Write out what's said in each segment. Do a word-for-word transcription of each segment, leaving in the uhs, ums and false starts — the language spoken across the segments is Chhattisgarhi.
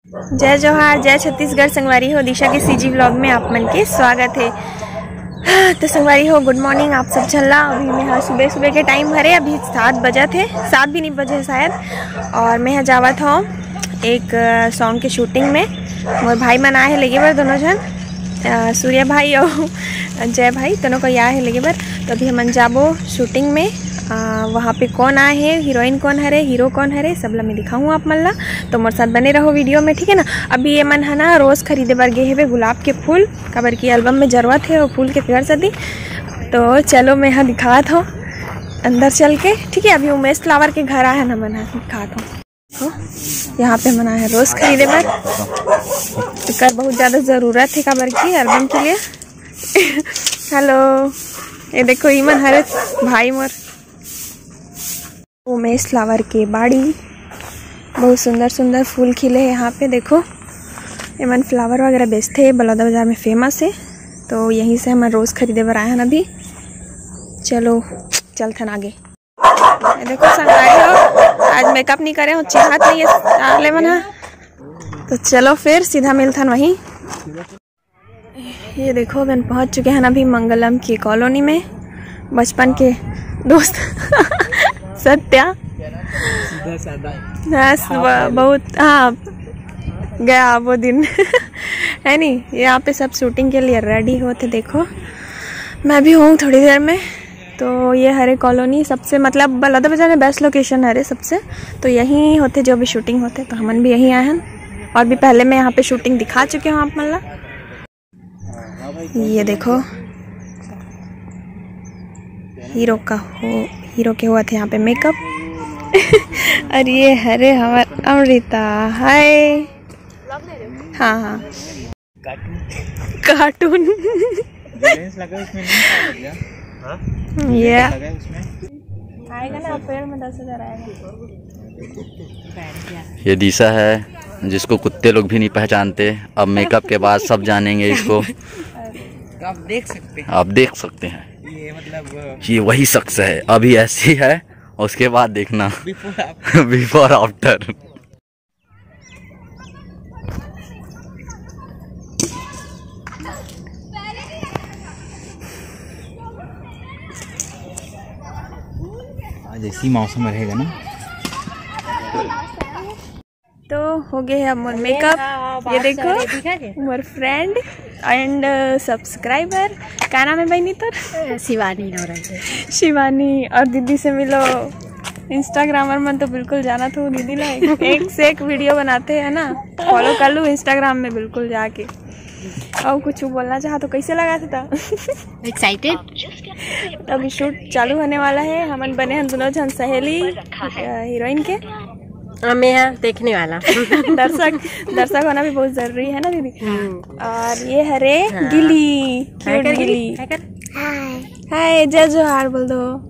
जय जोहार, जय छत्तीसगढ़। संगवारी हो, दिशा के सीजी व्लॉग में आप मन के स्वागत है। तो संगवारी हो, गुड मॉर्निंग आप सब झन ला। अभी मैं हा सुबह सुबह के टाइम हरे, अभी सात बजत हे, सात भी नहीं बजे शायद। और मैं हा जावत हूँ एक सॉन्ग के शूटिंग में। मोर भाई मन आए हे लेगे बर, दोनों झन, अ, सूर्या भाई और जय भाई, दोनों को आए हे लेगे बर। तो अभी हमन जाबो शूटिंग में। अ, वहाँ पे कौन आए हे, हीरोइन कौन हरे, हीरो कौन हरे, सब ला मैं दिखाऊँ आप मन ला। तो मोर साथ बने रहो वीडियो में, ठीक है ना। अभी ये मन है ना, रोज खरीदे बर गे हेवे गुलाब के फूल, काबर की एल्बम में जरूरत है वो फूल के, तेकर सेती। तो चलो, मैं यहाँ दिखात हूँ अंदर चल के, ठीक है। अभी उमेश फ्लावर के घर आए हैं ना, मन दिखात हूँ। तो यहाँ पे मन आए हैं रोज खरीदे बर, एकर बहुत ज्यादा जरूरत है, काबर की एल्बम के लिए। हेलो, ये देखो, इमन हरे भाई मोर। उमेश फ्लावर के बाड़ी, बहुत सुंदर सुंदर फूल खिले हैं यहाँ पे। देखो, एमन फ्लावर वगैरह बेचते हैं, बलौदा बाजार में फेमस है। तो यहीं से हमन रोज खरीदे बर आए हैं अभी। चलो, चलथन आगे। ये देखो संगवारी हो, आज मेकअप नहीं करे हो, चिन्हत नहीं है साले मन हा। तो चलो फिर सीधा मिलथन वहीं। ये देखो, अपन पहुंच चुके हैं अभी मंगलम की कॉलोनी में, बचपन के दोस्त सत्या। सीधा साधा। बस, हाँ, ब-, बहुत, हाँ, गया वो दिन। है नी, यहाँ पे सब शूटिंग के लिए रेडी होते। देखो, मैं भी हूँ थोड़ी देर में। तो ये हरे कॉलोनी सबसे, मतलब, बलौदा बाजार में बेस्ट लोकेशन हरे सबसे। तो यहीं होते जो भी शूटिंग होते, तो हमन भी यहीं आए हैं। और भी पहले मैं यहाँ पे शूटिंग दिखा चुके हूँ आप मन ला। ये देखो, हीरो का हो, हीरो के हुआ थे यहाँ पे मेकअप। और ये हरे हमार अमृता, हाय। हाँ, हाँ। कार्टून। Balance लगा उसमें, नहीं लगा? हाँ? ये लगा उसमें? आएगा ना, अप्रैल में दस हज़ार आएगा। ये दिशा है, जिसको कुत्ते लोग भी नहीं पहचानते। अब मेकअप के बाद सब जानेंगे इसको। तो आप देख सकते हैं। आप देख सकते हैं। ये मतलब, ये वही शख्स है, अभी ऐसी है, उसके बाद देखना। Before after। Before after। आज ऐसी मौसम रहेगा ना। तो हो गए है अब मोर मेकअप। ये देखो, मोर फ्रेंड एंड सब्सक्राइबर। का नाम है बहनी तोर? शिवानी नौरंग। शिवानी। और दीदी से मिलो, इंस्टाग्रामर मन तो बिल्कुल जानत हो दीदी ला, एक, एक से एक वीडियो बनाते हैं ना, फॉलो कर लू इंस्टाग्राम में बिल्कुल जाके। और कुछ बोलना चाहा तो कैसे लगा था? Excited। तो अभी शूट चालू होने वाला है, हमन बने हैं दोनों झन सहेली, अ, हीरोइन के। हाँ, मैं यहाँ देखने वाला। दर्शक, दर्शक होना भी बहुत जरूरी है ना दीदी? हम्म। और ये हरे हाँ। गिली, हाय क्यूट कर गिली, गिली। हाय कर। हाय, जय जोहार बोल दो।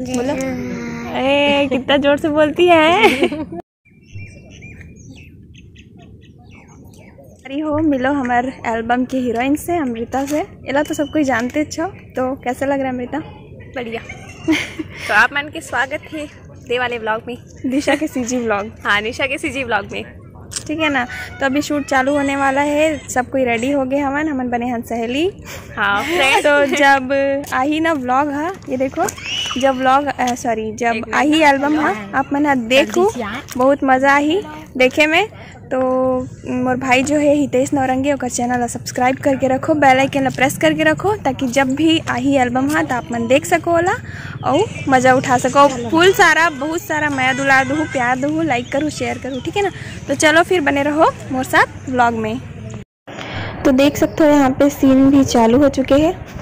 जय बोलो। जोहार। ए, कितना जोर से बोलती है। अरे हो, मिलो हमार एल्बम के हीरोइन से, अमृता से। एला तो सब कोई जानते छो, तो कैसे लग रहा है अमृता? बढ़िया। तो आप मन के स्वागत है दे वाले व्लॉग में। दिशा के सीजी व्लॉग। हाँ, निशा के सीजी व्लॉग में। ठीक है ना, तो अभी शूट चालू होने वाला है, सब कोई रेडी हो गए हमन, हमन बने हन सहेली। हाँ, friend। तो जब आही ना व्लॉग हा, ये देखो, जब व्लॉग, अ, सॉरी, जब एक मिनट आही ना, एल्बम हेलो। हा, आप मन हा देखू, जल्दी से आ। बहुत मजा आही देखे में। तो मोर भाई जो है हितेश नौरंगी, ओकर चैनल ला सब्सक्राइब करके रखो, बेल आइकन ला प्रेस करके रखो, ताकि जब भी आही एल्बम हा, त आप मन देख सको ओला, अउ मजा उठा सको। फुल सारा, बहुत सारा मया दुलार दूहू, प्यार दूहू, लाइक करू, शेयर करू, ठीक है ना? तो चलो फिर बने रहो मोर साथ व्लॉग में। तो देख सकते हो यहाँ पे सीन भी चालू हो चुके हैं।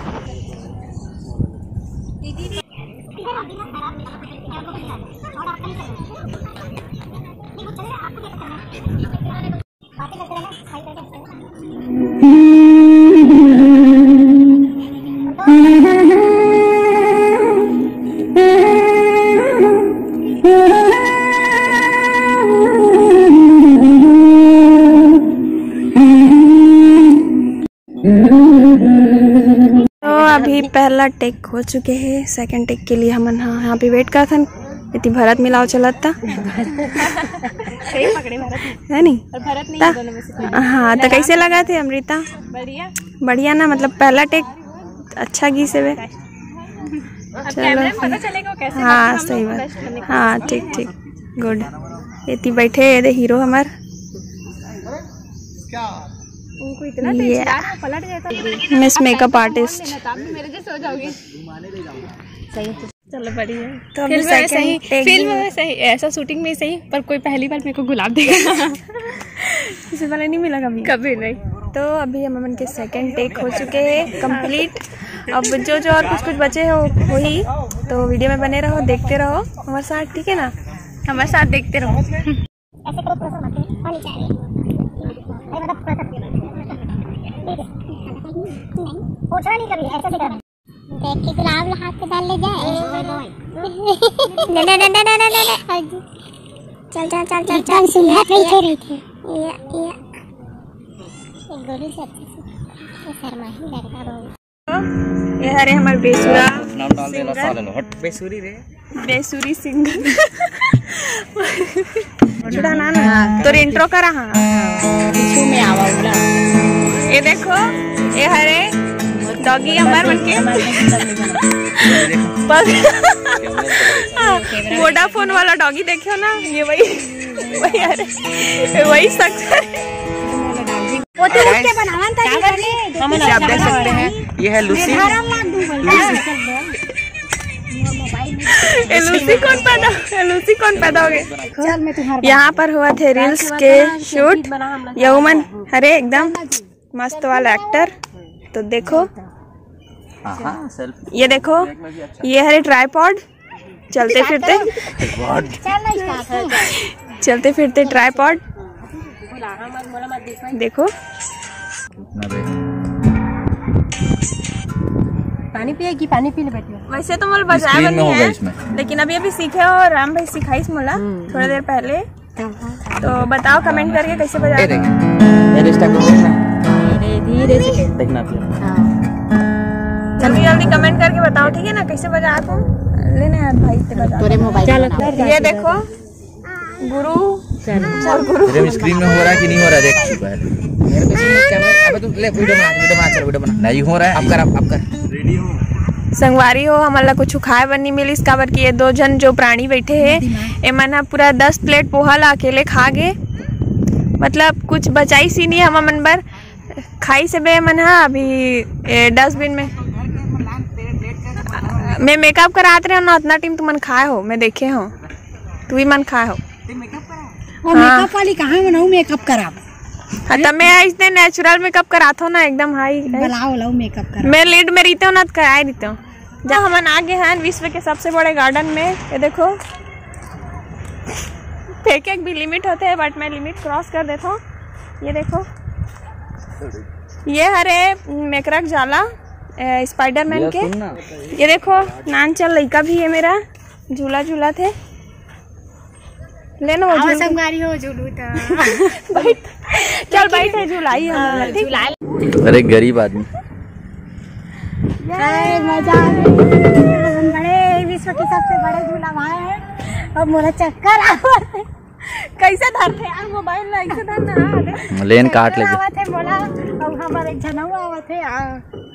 तो अभी पहला टेक हो चुके है, सेकंड टेक के लिए हमन ह-, यहाँ पे वेट करथन। इतनी भरत मिलाव चलत था। सही पकड़े भरत। है नी? और भरत नहीं ता? दोनों में से कोई। हाँ, तो कैसे लगा थे अमृता? बढ़िया। बढ़िया ना, मतलब पहला टेक अच्छा गीस हे बे। अब चलो। कैमरे में पता चलेगा कैसे हाँ, करते हैं, हम सही लोग बात। Best करने की हाँ, कोशिश ठीक, ठीक, गुड। एती बैठे ये दे हीरो हमार। उनको इतना ये तेज यार, वो पलट गया था। Miss makeup artist। लेना था, आप भी मेरे जैसे हो जाओगे। सही है। चलो बढ़िया। तो अभी फिल्म में ऐसा second ही, take फिल्म भी में सही, ऐसा शूटिंग में सही, पर कोई पहली बार मेरे को गुलाब देगा। इससे पहले नहीं मिला कभी। कभी नहीं। तो अभी हम मन के सेकंड टेक हो चुके हैं कंप्लीट। अब जो जो और कुछ कुछ बचे हो वही, तो वीडियो में बने रहो, देखते रहो हमारे साथ, ठीक है ना? हमारे साथ देखते रहो। ऐसे करो, थोड़ा सा मत करो। और नीचे आ रही है। अरे मतलब थोड़ा सा। नहीं, पोछा नहीं कभी, ऐसे ऐसे करना। देख के गुलाब ला हाथ से डाल ले जाए। ले, ले, ले। चल, चल, चल, चल, ये चल। सुंदर नहीं ये, थे रही थी। ये, ये। एक गोली से अच्छे से। ये शर्मा ही लड़का बहुत। ये हरे हमर बेसुरा नाम डाल दे, सिंगर। साले लो, हट। बेसुरी रे। बेसुरी सिंगर। छुड़ा ना ना। तोर इंट्रो करा हाँ। पीछू में आवा उला। ये देखो, ये हरे डॉगी हमार मन के। पग। हाँ, वोडाफोन वाला डॉगी देखियो ना, ये वही, वही हरे, वही शख्स है। वो तो उठ के बनावन था जी। इसे आप देख सकते हैं, ये है लूसी। लूसी। ये लूसी कौन पैदा, ये लूसी कौन पैदा हो गए? चल, मैं तुम्हारे यहाँ पर हुआ थे रील्स के शूट। ये उमन हरे एकदम मस्त वाला एक्टर। तो देखो, हाँ, हाँ, selfie। ये देखो, ये हरे ट्राइपॉड, चलते फिरते, चलते फिरते ट्राइपॉड। देखो, पानी पिएगी? पानी पी ले बेटी। वैसे तो मोला बजाए बर नहीं है, लेकिन अभी अभी सीखे हो, राम भाई सिखाइस मोला थोड़ा देर पहले। तो बताओ कमेंट करके कैसे बजा। ये देख, ये रिश्ता को देखना। धीरे धीरे से देखना। जल्दी जल्दी कमेंट करके बताओ, ठीक है ना, कैसे बजा तुम। लेने यार भाई से बजा। तोरे मोबाइल चलो। ये देखो गुरु। और गुरु। तेरे स्क्रीन में हो रहा है कि नहीं हो रहा है, देख चुका है। मेरे को इसमें कैमरा, अबे तू ले वीडियो बना, वीडियो बना, चल वीडियो बना। नहीं हो रहा है, अब कर, अब, अब कर। संगवारी हो, हमन ला कुछ खाए बर नहीं मिलिस, काबर कि ये दो झन जो प्राणी बैठे हे, एमन ह पूरा दस प्लेट पोहा ला अकेले खा गे। मतलब कुछ बचाइस ही नहीं हमन बर, खाइस हे बे एमन ह अभी, ए, डस्टबिन में। मैं मेकअप करात रहे हो ना, उतना टाइम तुमन खाए हो, मैं देखे हो, तू ही मन खाए हो। वो हाँ। मेकअप वाली कहाँ है, मैं मेकअप कराब। हाँ, तो मैं इसने नेचुरल मेकअप करात हो ना, एकदम हाई। बुलाओ, लाओ मेकअप करा। मैं लीड में रहते हो ना, तो कराए देते हो। जब हमन आ गए हैं विश्व के सबसे बड़े गार्डन में, ये देखो, फेंके के भी लिमिट होते हैं, बट मैं लिमिट क्रॉस कर देता हूँ। ये देखो, ये हरे मेकरा के जाला, ए, स्पाइडरमैन ये के। सुन ना। ये देखो, नान चल लइका भी है मेरा, झूला झूला थे। ले ना वो आओ झूल। संगवारी हो, झूलू त। बैठ। चल बैठ है, झूलाई है हाँ, हमला, ठीक? झूला। अरे गरीब आदमी। अरे मजा आ गया। हम बड़े विश्व के सबसे बड़े झूला भाई हैं। अब मोला चक्कर आवत है। कैसे धरथे यार मोबाइल ला, ऐसे धरना, हाँ, देख। लेन काट ले। चक्कर आवत है मोला, अब हमारे एक झनऊ आवत है, आ,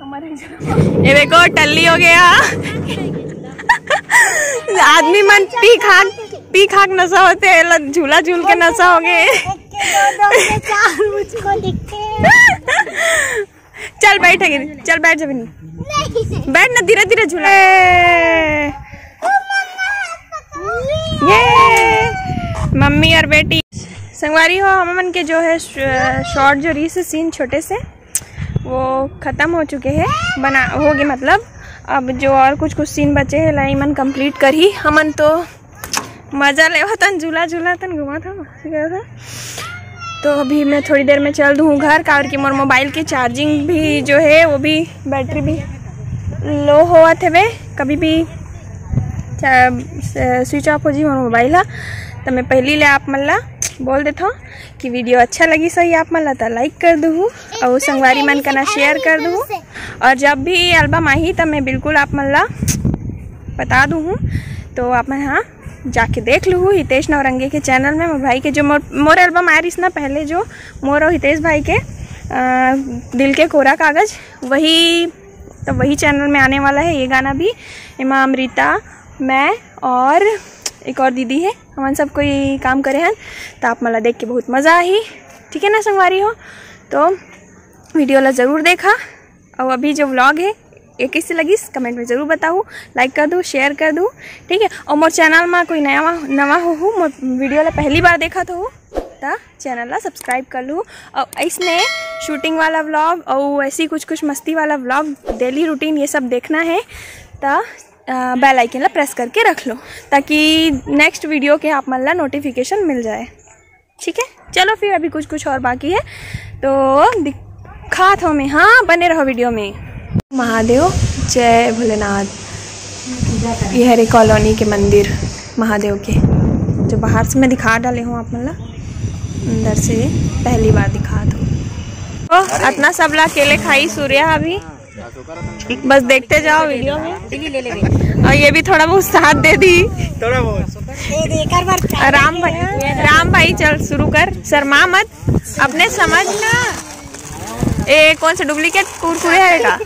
हमारे एक झनऊ। ये देखो टल्ली हो गया। आदमी मन पी खा, पी खा के नशा होते हैं, ल-, झूला झूल के नशा हो गए। एक के दो, दो के चार मुझको दिखते हैं। चल बैठ, चल बैठ जा बिन्नी। बैठ ना, धीरे धीरे झूला। ये मम्मी और बेटी संगवारी हो, हम मन के जो है श-, शॉर्ट जो रहिस सीन छोटे से, वो खत्म हो चुके हैं, बना हो गए, मतलब अब जो और कुछ कुछ सीन बचे हैं ला एमन कंप्लीट करही। हमन तो मजा लेवत हन, झूला झूलत हन, घूमत हन, मस्ती करत हन। तो अभी मैं थोड़ी देर में चल दूँ घर, काबर कि मोर मोबाइल के चार्जिंग भी जो है वो भी बैटरी भी लो होवत हवे, कभी भी चा-, स-, स्विच ऑफ हो जी मोर मोबाइल हा। तो मैं पहली ले आप मन ला बोल देता हूँ कि वीडियो अच्छा लगिस होही आप मन ला तो लाइक कर दूहू और संगवारी मन कना शेयर कर दूहू। और जब भी एल्बम आही तो मैं बिल्कुल आप मन ला बता दूहू। तो आप मन हाँ जाके देख लूहू हितेश नौरंगे के चैनल में, मोर भाई के जो मोर, मोर एल्बम आय रहिस ना पहले, जो मोर और हितेश भाई के, अ, दिल के कोरा कागज, वही, तो वही चैनल में आने वाला है ये गाना भी। एमा अमृता, मैं और एक और दीदी है, हमन सब कोई काम करे हन, तो आप मन ला देख के बहुत मज़ा आही। ठीक है ना संगवारी हो, तो वीडियो ला ज़रूर देखा। और अभी जो व्लॉग है, ये कैसे लगिस, कमेंट में ज़रूर बताहू, लाइक कर दू, शेयर कर दू, ठीक है। और मोर चैनल में कोई नया, नवा होहू, मोर वीडियो ला पहली बार देखत होहू, त चैनल ला सब्सक्राइब कर लू। और इसने शूटिंग वाला व्लॉग और ऐसी कुछ कुछ मस्ती वाला व्लॉग, डेली रूटीन, ये सब देखना है, त बेल आइकन ला प्रेस करके रख लो, ताकि नेक्स्ट वीडियो के आप मन ला नोटिफिकेशन मिल जाए। ठीक है, चलो फिर अभी कुछ कुछ और बाकी है, तो दिखात हूँ मैं। हाँ, बने रहो वीडियो में। महादेव, जय भोलेनाथ। ये हरे कॉलोनी के मंदिर महादेव के, जो बाहर से मैं दिखा डाले हूँ आप मन ला, अंदर से पहली बार दिखात हूँ। तो अतना सब ला अकेले खाई सूर्या अभी। बस देखते जाओ वीडियो में। और ये भी थोड़ा बहुत साथ दे दी। थोड़ा बहुत। राम भाई, राम भाई, चल शुरू कर, शर्मा मत, अपने समझ ना। ए, कौन से डुप्लीकेट कुरकुरे है का?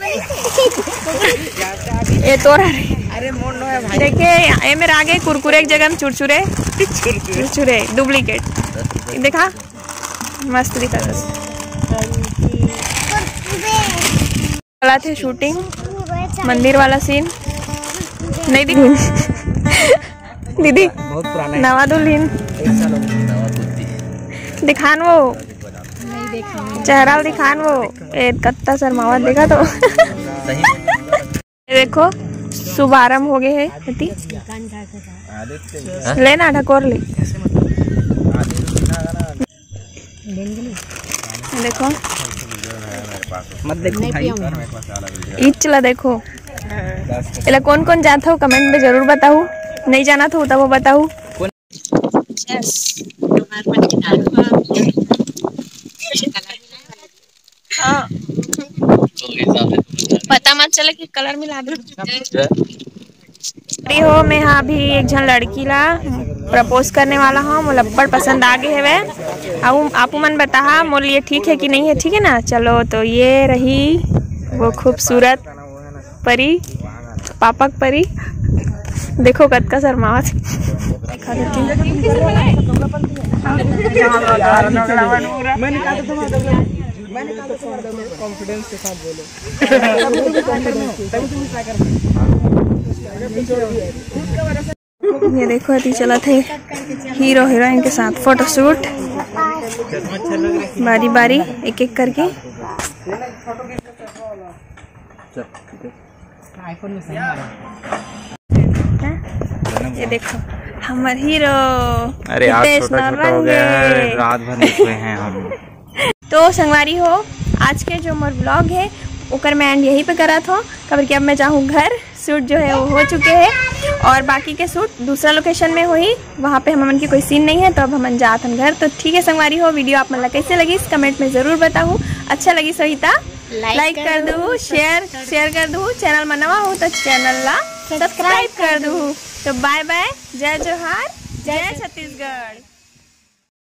ए, तोरा रे। अरे, मोर नो है भाई। देखे, ए मेरा आगे कुरकुरे एक जगह में चुरचुरे, चुरचुरे डुप्लीकेट। देखा, मस्त दिखा था। चला थे शूटिंग, मंदिर वाला सीन। नहीं दिख दीदी, बहुत पुराना है। नवा दुल्हन। एक साल हो गया। दिखान वो, चेहरा दिखान वो। ए, कत्ता शर्मावत देखा तो। ये देखो, शुभारंभ हो गए है। लेना ढकोर ले। देखो, मत देखो भाई। इचला देखो। एला कौन कौन जानत हो, कमेंट में जरूर बताओ। नहीं जानत हो तब वो बताओ। हाँ। पता मत चले कि कलर मिला दे। अरे हो, मैं हा अभी एक झन लड़की ला प्रपोज करने वाला हूँ, मोला अब्बड़ पसंद आ गए हवे। अब आपू मन बताहा मोर लिए ठीक है कि नहीं है, ठीक है ना? चलो, तो ये रही वो खूबसूरत परी, पापक परी। देखो कतका शर्मावत। कॉन्फिडेंस के साथ बोलो। ये देखो, अभी चलत हे हीरो हीरोइन के साथ फोटोशूट, बारी बारी एक एक करके। ये देखो, हमर हीरो। अरे यार, हितेश छोटा छोटा हो गया है, नौरंगे। रात भर में सोए हैं हम। तो संगवारी हो, आज के जो मोर व्लॉग है, ओकर मैं एंड यहीं पे करत हूँ, काबर कि अब मैं जाहूँ घर। शूट जो है वो हो चुके हैं और बाकी के शूट दूसरा लोकेशन में होही, वहाँ पे हमन के कोई सीन नहीं है। तो अब हमन जात हन घर। तो ठीक है संगवारी हो, वीडियो आप मन ला कैसे लगिस, कमेंट में जरूर बताहू। अच्छा लगिस होही त लाइक कर दू, शेयर, शेयर कर दू। चैनल में नवा हो तो चैनल ला सब्सक्राइब कर दू। तो बाय बाय, जय जोहार, जय छत्तीसगढ़।